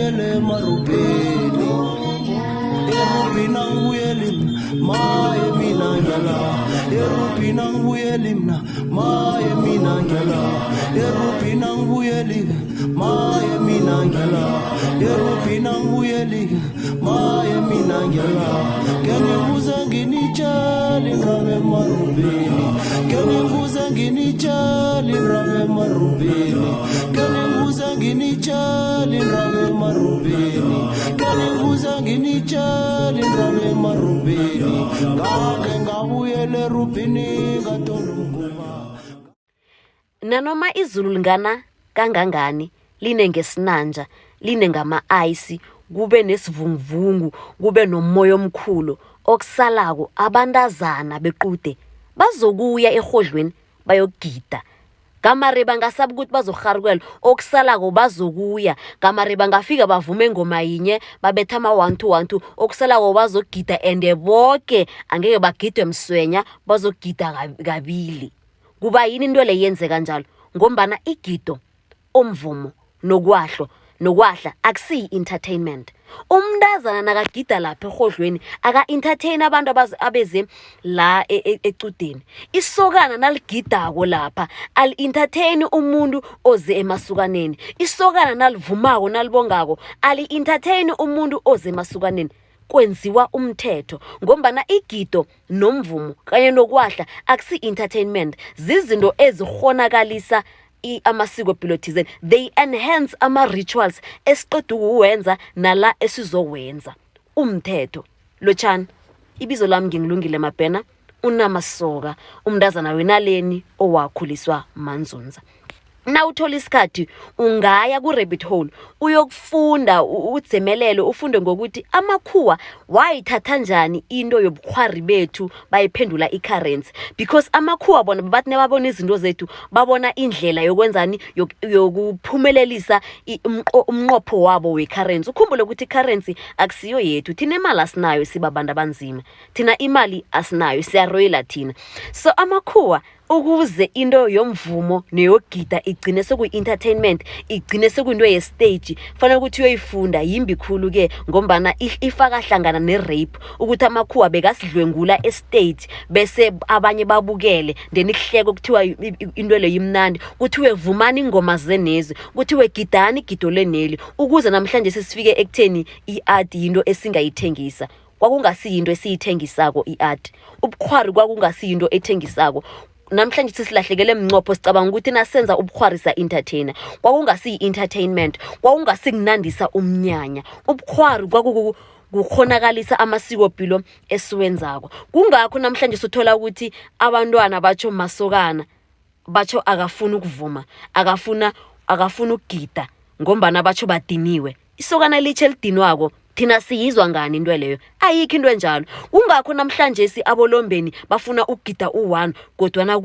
ngibuyele emarubheni. Erubhini angibuyeli mna, maye mina ngiyala. Erubhini angibuyeli mna, maye mina ngiyala. Erubhini angibuyeli, maye mina ngiyala. Erubhini angibuyeli, maye mina ngiyala. Ke ngibuze nginitshele indaba emarubhini. Ke ngibuze nginitshele indaba emarubhini. Ke ngibuze nginitshele indaba emarubhini. Ke ngibuze nginitshele indaba emarubhini. Ngake ngabuyela erubhini ngathola umguba. Nanoma izulu lingana kangangani, line ngesinanja, line ngama-ayisi, kube nesivunguvungu, kube nommoya omkhulu, okusalako abantazana bequde bazokuya erhodlweni bayokugida. Gamare bangasaba ukuthi bazorharukelwa, okusalako bazokuya. Gamare bangafika bavume ngoma yinye, babethe ama-one two one two, okusalako bazokugida ende boke angeke bagidwe mswenya, bazokugida kabili. Kuba yini into le yenzeka njalo? Ngombana igido, umvumo nokwahlo nokwahla akusiyi-entertainment. Umntazana nakagida lapha erhodlweni aka-entertain abantu abeze la ecudeni. Isokana naligidako lapha ali-entertain umuntu oze emasukaneni. Isokana nalivumako nalibongako ali-entertain umuntu oze emasukaneni. Kwenziwa umthetho ngombana igido nomvumo kanye nokwahla akusi-entertainment, zizinto ezikghonakalisa amasiko-pilo thizeni. They enhance ama-rituals esiqeda ukuwenza nala esizowenza. Umthetho. Lotjhani, ibizo lami nginguLungile Mabhena, uNamasoka, umntazana wenaleni owakhuliswa maNzunza. Nawuthola isikhathi ungaya ku-rabbit hole uyokufunda, udzimelele ufunde ngokuthi amakhuwa wayithatha njani into yobukghwari bethu bayiphendula i-currency, because amakhuwa bona bathi nababona izinto zethu babona indlela yokwenzani, yokuphumelelisa umnqopho wabo we-currency. Ukhumbule ukuthi i-currency akusiyo yethu thina, imali asinayo, sibabantu abanzima thina, imali asinayo, siyaroyela thina. So amakhuwa, ukuze into yomvumo neyogida igcine sekuyi-entertainment, igcine sekuyinto ye-stage, fanele ukuthi uyoyifunda. Yimbi khulu-ke ngombana ifaka hlangana ne-rape, ukuthi amakhuwa bekasidlwengula e-stage bese abanye babukele, then kuhleko kuthiwa into leyo imnandi, kuthiwe vumani ingoma zenezi, kuthiwe gidani igido leneli, ukuze namhlanje sesifike ekutheni i-art yinto esingayithengisa. Kwakungasiyinto esiyithengisako i-art, ubukghwari kwakungasiyinto ethengisako. Namhlanje sisilahlekelwe mnqopho, sicabanga ukuthi nasenza ubukghwari sa-entertainer. Kwakungasiyi-entertainment, kwakungasikunandisa umnyanya. Ubukghwari kukghonakalisa amasikopilo esiwenzako. Kungakho namhlanje sithola ukuthi abantwana batsho masokana, batsho akafuni ukuvuma, akafuna ukugida ngombana batsho badiniwe. Isokana elitjha elidinwako, thina siyizwa ngani into leyo? Ayikho into enjalo. Kungakho namhlanje si abolombeni bafuna ukugida u-one kodwana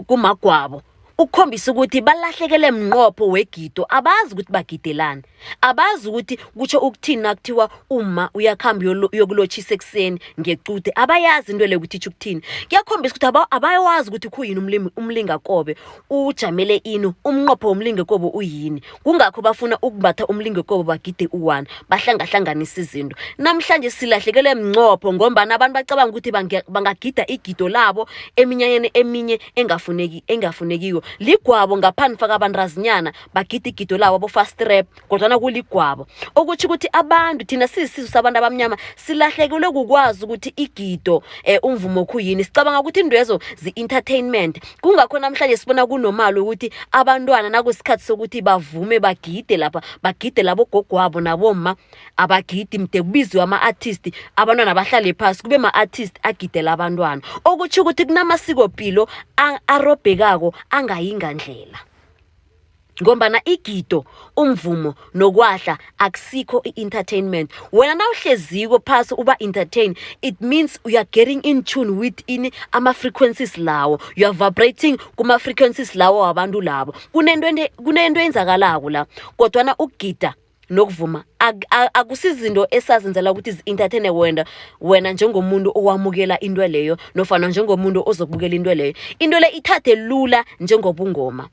kumagwabo, ukukhombisa ukuthi balahlekele mnqopho wegido. Abazi ukuthi bagidelani, abazi ukuthi kutsho ukuthini nakuthiwa umma uyakhamba uyokulotjhisa ekuseni ngequde. Abayazi into leyo ukuthi itsho ukuthini. Kuyakhombisa ukuthi abayawazi ukuthi khuyini umlingakobe, ujamele ini, umnqopho womlingakobe uyini. Kungakho bafuna ukumbatha umlingakobe bagide u-one, bahlangahlanganisa izinto. Namhlanje silahlekelwe mnqopho ngombana abantu bacabanga ukuthi bangagida igido labo eminyanyeni eminye engafunekiko. Ligwabo ngaphandle, faka abantazinyana bagida igido labo abo-fast rap, kodwana kuligwabo. Okutjho ukuthi abantu thina siyisizwe sabantu abamnyama silahlekelwe kukwazi ukuthi igido, umvumo khuyini. Sicabanga ukuthi intwezo zi-entertainment. Kungakho namhlanje sibona kunomali ukuthi abantwana nakusikhathi sokuthi bavume bagide lapha, bagide labo gogo wabo nabomma abagidi, mde kubiziwe ama-artist, abantwana bahlale phasi kube ma-artist agidela abantwana. Okutjho ukuthi kunamasikopilo arobhekako angayi ngandlela, ngombana igido, umvumo nokwahla akusikho i-entertainment. Wena nawuhleziko phasi uba entertain, it means you are getting in tune with ini, ama-frequencies lawo, you are vibrating kuma-frequencies lawo wabantu labo. Kunento eyenzakalako la, kodwana ukugida nokuvuma akusizinto esazenzela ukuthi zi-entertaine wena njengomuntu owamukela into leyo nofana njengomuntu ozokubukela into leyo. Into le ithathe lula njengobungoma.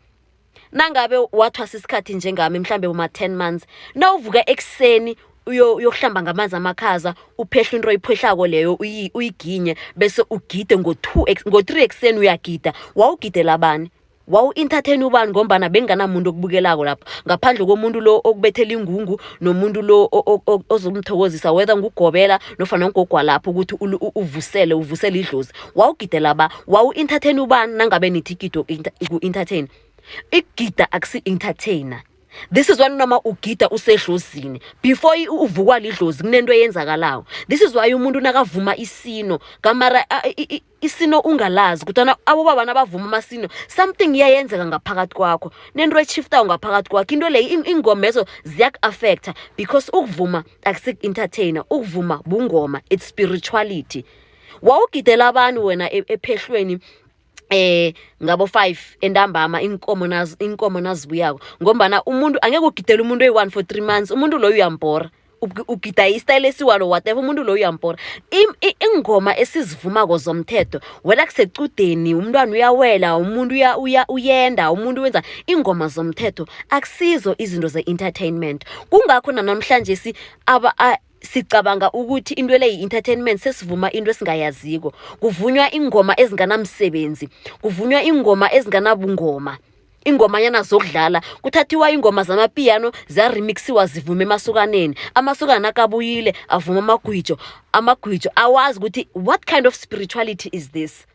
Nangabe wathwasa isikhathi njengami, mhlambe uma-10 months, nawuvuka ekuseni uyokuhlamba ngamanzi amakhaza, uphehle into oyiphehlako leyo, uyiginye, bese ugide ngo-2, ngo-3 ekuseni uyagida. Wawugidela bani? Wawu-entertain ubani? Ngombana benganamuntu okubukelako lapho ngaphandle komuntu lo okubethela ingungu nomuntu lo ozomthokozisa, whether ngugobela nofana ngugogwa lapho, ukuthi uvusele idlozi. Wawugidela ba? Wawu-entertain ubani? Nangabe nithi igido ku-entertain, igida akusi-entertainer. This is why noma ugida usedlozini, before uvukwa lidlozi, kunento eyenzakalayo. This is why umuntu nakavuma isino kamara isino ungalazi, kodwana abobaba nabavuma amasino, something iyayenzeka ngaphakathi kwakho, nento eshiftayo ngaphakathi kwakho. Into leyo, ingoma ezo ziyaku-affecta, because ukuvuma akusiku-entertainer, ukuvuma bungoma, it's spirituality. Wawugidela abantu wena ephehlweni ngabo 5 entambama, inkomo nazibuyako? Ngombana umuntu angeke ugidele umuntu oyi-1 for 3 months, umuntu loyo uyambhora. Ugida isitayile esiwalo, whatever, umuntu loyo uyambhora. Ingoma esizivumako zomthetho, wela kusecudeni, umntwana uyawela, umuntu uyenda, umuntu wenza ingoma zomthetho, akusizo izinto ze-entertainment. Kungakho nanamhlanje sicabanga ukuthi into le yi-entertainment, sesivuma into esingayaziko. Kuvunywa ingoma ezinganamsebenzi, kuvunywa ingoma ezinganabungoma, ingomanyana zokudlala. Kuthathiwa ingoma zamapiyano, ziyaremixiwa, zivume emasukaneni. Amasukana akabuyile avuma amagwijo, amagwijo awazi ukuthi what kind of spirituality is this.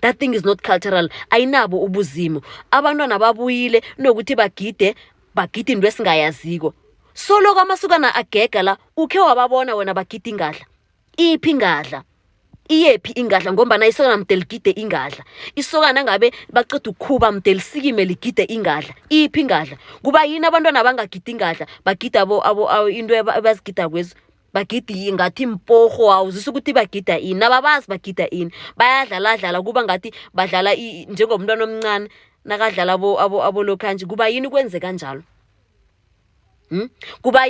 That thing is not cultural, ayinabo ubuzimu. Abantwana babuyile, nokuthi bagide, bagide into esingayaziko. Soloko amasukana agega la, ukhe wababona wena bagida ingadla? Iphi ingadla? Iyephi ingadla? Ngombana isokana mde ligide ingadla. Isokana ngabe baceda ukukhuba, mde lisikime ligide ingadla. Iphi ingadla? Kuba yini abantwana bangagidi ingadla, bagida abo into abazigida kwezo? Bagida ngathi imporho, awuzisa ukuthi bagida ini, nababazi bagida ini. Bayadlaladlala, kuba ngathi badlala njengomntwana omncane nakadlala abolokhanje. Kuba yini kwenze kanjalo? Kuba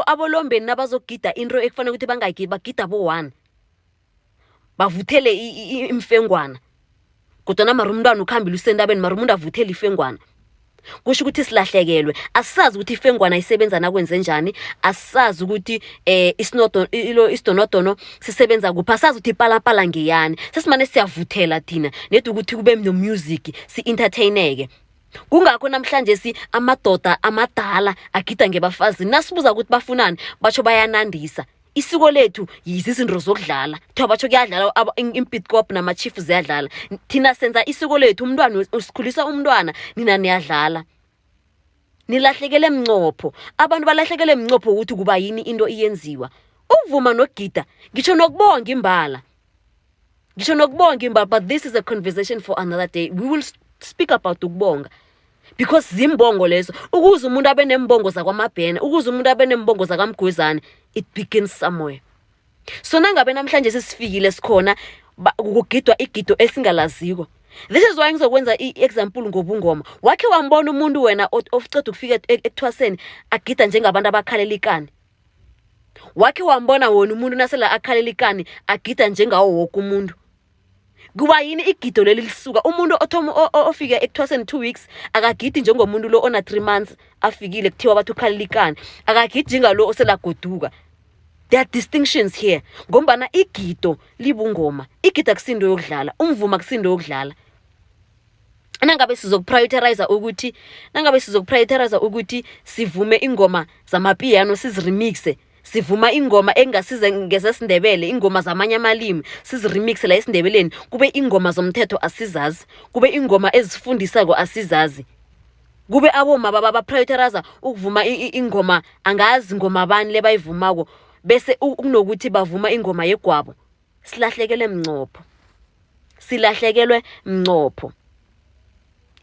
abolombeni nabazogida into ekufanele ukuthi bangayigidi, bagida bo-one, bavuthele imfengwana, kodwana mara umntwana ukhambile usentabeni, mara umuntu avuthele ifengwana. Kusho ukuthi silahlekelwe, asisazi ukuthi ifengwana isebenza nakwenze njani, asisazi ukuthi isinodo ilo isidonodono sisebenza kuphi, asazi ukuthi ipalapala ngeyani. Sesimane siyavuthela thina nedi ukuthi kube no-music, si-entertaineke. Kungakho namhlanje si amadoda amadala agida ngebafazini. Nasibuza ukuthi bafunani, batsho bayanandisa. Isiko lethu yizinto zokudlala, kuthiwa batsho kuyadlala, impitkop nama-chief ziyadlala. Thina senza isiko lethu, umntwana usikhulisa umntwana, nina niyadlala, nilahlekele mnqopho. Abantu balahlekele mnqopho ukuthi kuba yini into iyenziwa, ukuvuma nokugida, ngisho nokubonga imbala, ngisho nokubonga imbala. But this is a conversation for another day. We will speak about ukubonga, because zimbongo lezo. Ukuze umuntu abe nembongo zakwamabhena, ukuze umuntu abe nembongo zakamgwezane, it begins somewhere. So nangabe namhlanje sesifikile, sikhona, kugidwa igido esingalaziko. This is why ngizokwenza i-example ngobungoma. Wakhe wambona umuntu wena oceda ukufika ekuthwaseni agida njengabantu abakhalela ikani? Wakhe wambona wona umuntu nasela akhalela ikani agida njengawo woke umuntu? Kuba yini igido leli lisuka? Umuntu othoma ofika ekuthwaseni 2 weeks akagidi njengomuntu lo ona 3 months afikile, kuthiwa bathi ukhalela ikani, akagidi njengalo oselagoduka. There are distinctions here, ngombana igido libungoma. Igido akusinto yokudlala, umvumo akusinto yokudlala. Nangabe sizokuprioritize ukuthi sivume ingoma zamapiyano, siziremixe, sivuma ingoma engasize ngezesindebele, ingoma zamanye amalimi siziremixe la esindebeleni, kube ingoma zomthetho asizazi, kube ingoma ezifundisako asizazi, kube aboma baba baprioritize ukuvuma ingoma angazi ngoma bani le bayivumako, bese kunokuthi bavuma ingoma yegwabo, silahlekele mnqopho, silahlekelwe mnqopho.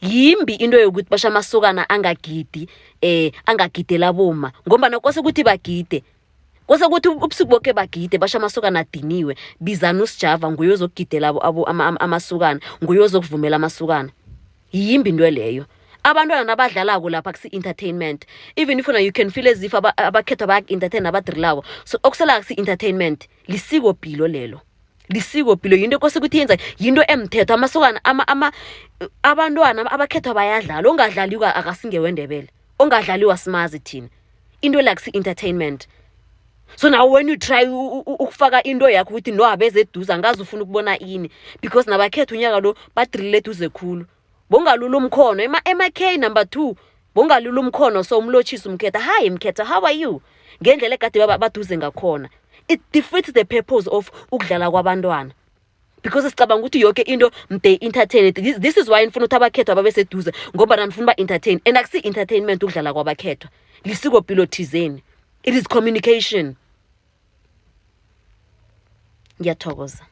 Yimbi into yokuthi basho amasokana angagidi, angagidela boma, ngombana kose ukuthi bagide, kose ukuthi ubusuku boke bagide. Basho amasokana adiniwe, bizani usijava, nguye ozokugidela amasokana, nguye ozokuvumela amasokana. Yimbi into leyo. Abantwana nabadlalako lapha kusi-entertainment, even if you can feel as if abakhethwa bayaku-entertain nabadrilako. So okusela kusi-entertainment, lisikopilo lelo. Lisiko pilo, yinto ekose ukuthi yenza, yinto emthetho. Amasokana abantwana abakhethwa bayadlala, ongadlaliwa akasingewendebele, ongadlaliwa simazi thina. Into la kusi-entertainment. So now when you try ukufaka into yakho ukuthi no, abeze eduze, angazi ufuna ukubona ini, because nabakhetha unyaka lo badrilile eduze khulu, bongalula umkhono ema-K number 2, bongalula umkhono, so umlotshisa umkhetha, "Hi mkhetha, how are you?" ngendlela egade baduze ngakhona. It defeats the purpose of ukudlala kwabantwana, because sicabanga ukuthi yoke into mde entertain. This is why nifuna ukuthi abakhethwa babe seduze, ngoba nifuna uba-entertain, and akusi-entertainment ukudlala kwabakhethwa, lisikopilo thizeni. It is communication. Ngiyathokoza.